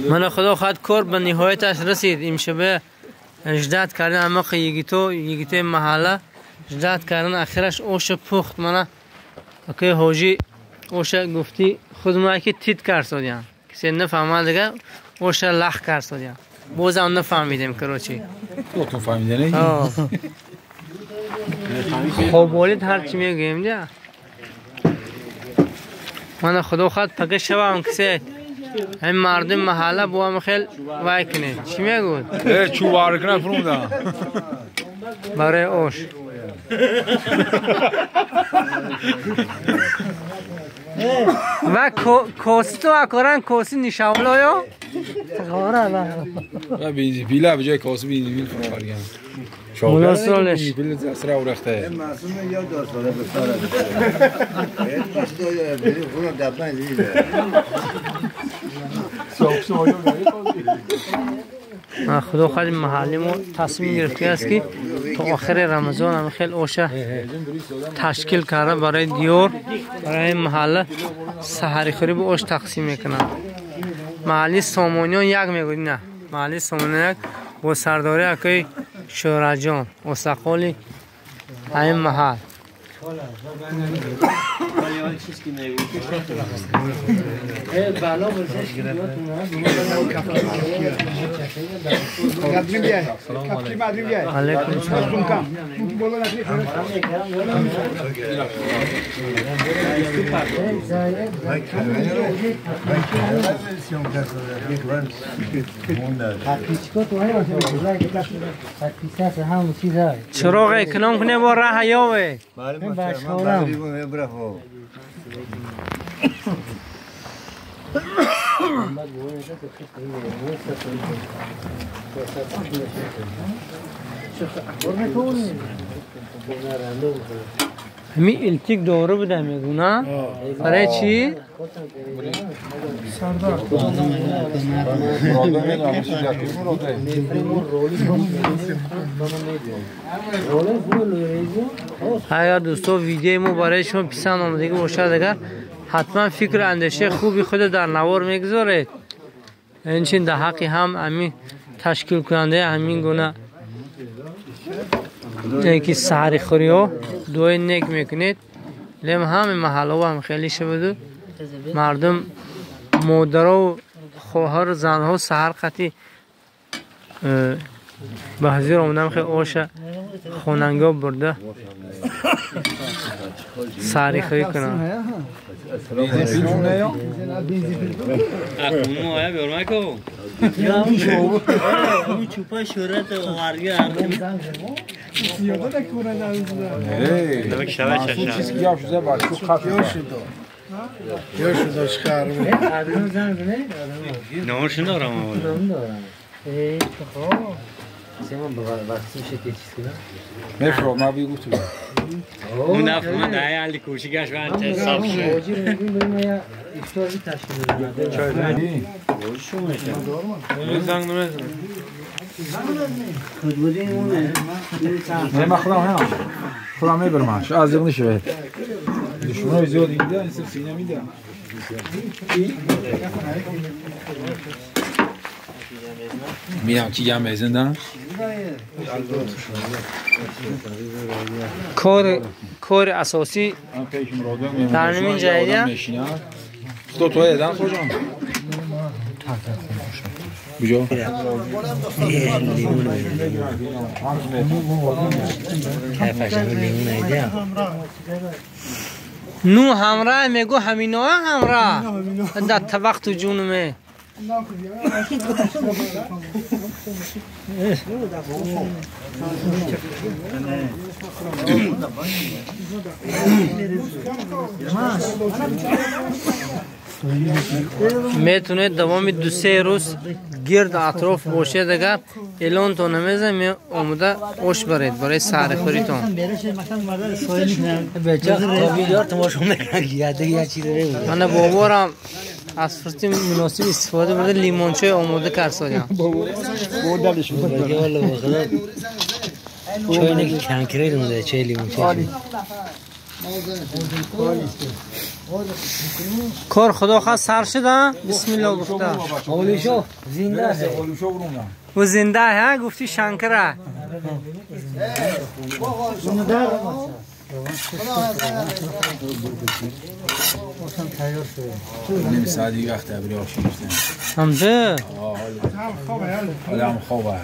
من خدا خواهد کار به نهایتش رسید. امشب اجداد کردن اما یگیتو یگیتو محله اجداد کردن اخرش اوش پخت. من اکی حاجی اوش گفتی خود ما که تیت کرد کسی نفهمد دیگه اوش لخ کرد. بازم نفهمیدیم کروچی. تو فهمیده نه؟ خب ولید هر چی میگیم دیگه. من خدا خواهد پگه شوم کسی این مردم محله با هم خیلی وای کنه. چی میگود؟ چو وار کنه فرمودم. برای اوش. و کوسی تو اکارن کوسی نشاولا یا؟ و بینزی پیله به جای کوسی بینزی پیل فرمودم. ملاسالش. پیل سر اورخته. معصوم یا دو ساله به سال. خدا خواهد محلی ما تصمیم گرفته است که تا آخر رمضان هم خیلی اوشه تشکیل کرده برای دیور برای محله سحری خوری به اوش تقسیم میکنند. محلی سامانیان یک میگوید نه محلی سامانیان یک با سرداری اکای شورجان و سقالی همین محل. علیکم سلام. چراغ اکنام کنه با راه یاوه. همی التیک دوره بوده میگو نه؟ برای چی؟ اگر دوستا ویدیو ما برای شما پسند آمدگی باشد اگر حتما فکر اندیشه خوبی خود در نوار میگذارید. اینچنین در حقی هم همین تشکیل کننده همین گونه اینکه سحری خوری ها دوی نیک میکنید. لیم همه محله هم خیلی شده مردم مادرها و خواهر و زنها سحر قطی به حضور آمدن خیلی آش خاننگا برده سحری خوری کنن. نه من خودم هم خودم میبرمش از دیگه نشه دشمنای زیاد اینجا این سینه میده. میرم کی گم بزندم کار اساسی در همین جاییه. تو تو ادم کجا؟ کجا؟ نو همراه میگو همینا همراه در وقت جونمه. میتونه دوام دو سه روز گرد اطراف باشه دیگه اعلان تو نمیزه می آمده اوش برید برای سحر خوریتون. من بابارم از فرصت مناسب استفاده برده لیمون چای آماده کرد سادیم. چای کنکری دونده چای لیمون چای. Кор худо хост сар шуд, бисмиллоҳ гуфта. Олишо зинда. У зинда ҳа гуфти Шанкара. نیم ساعت دیگه وقت ابری آش گرفتن. همده؟ حالا هم خوابه.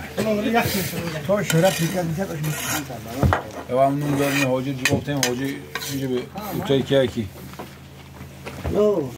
هم نون داریم حاجی جواب تیم حاجی اینجا به اوتای که یکی.